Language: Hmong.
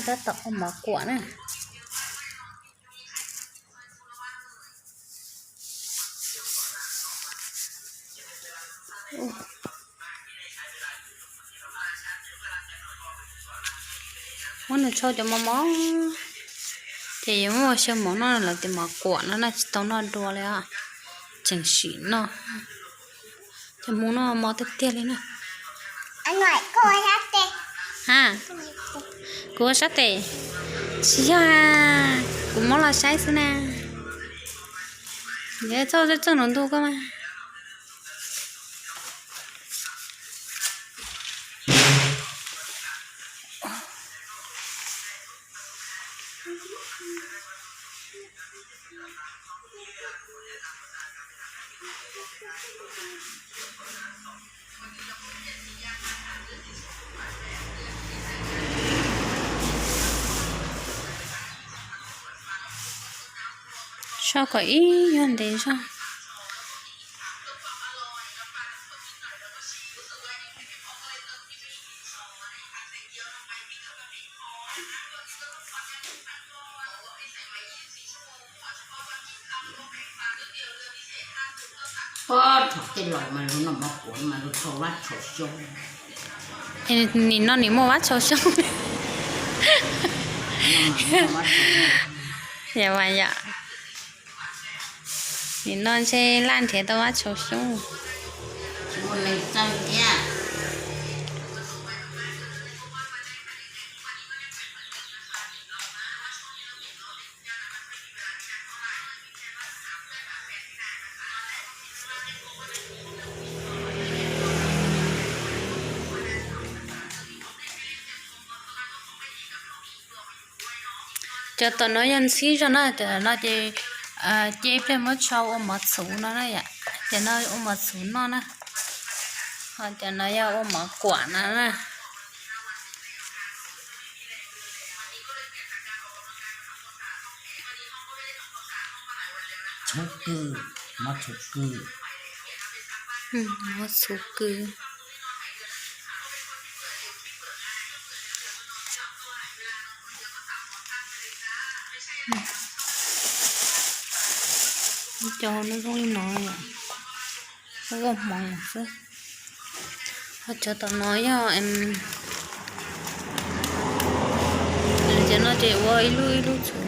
Tab tom ua mov kuam na. Muab nws tsau cov mos mos, ces yuav muab xyaw mov noj, lawv tias mov kuam no na, tsis tau noj dua li os. Tseem sim noj. Cov hmoob noj mov tiag tiag li na. A, kuv ua sab tes. Tsis yog, kuv muab los saib xwb na. Yog txog txog nraum ntuj koj mas. Soj kom ib nyuag ntev zog. Ov, thaum tej laus mas luag noj mov kuam mas luag tsau vab tsau xyoob. Nim no nim muaj vab tsau xyoob. Yog, yog. Nim no ntshe laj nrhiav tau vab tsau xyoob. Cov tom no yog ntxhib zog na, cov no ces cia ib pliag muab tsau ua mov txhuv no na yom. Cov no ua mov txhuv noj na. Ho cov no yog ua mov kuam no na. Txhuv kws, mov txhuv kws. Mov txhuv kws. Cov no zoo li no, ua hmoov xwb. Ho cov tom no yog, cov no ces ua ib lub ib lub txhuv.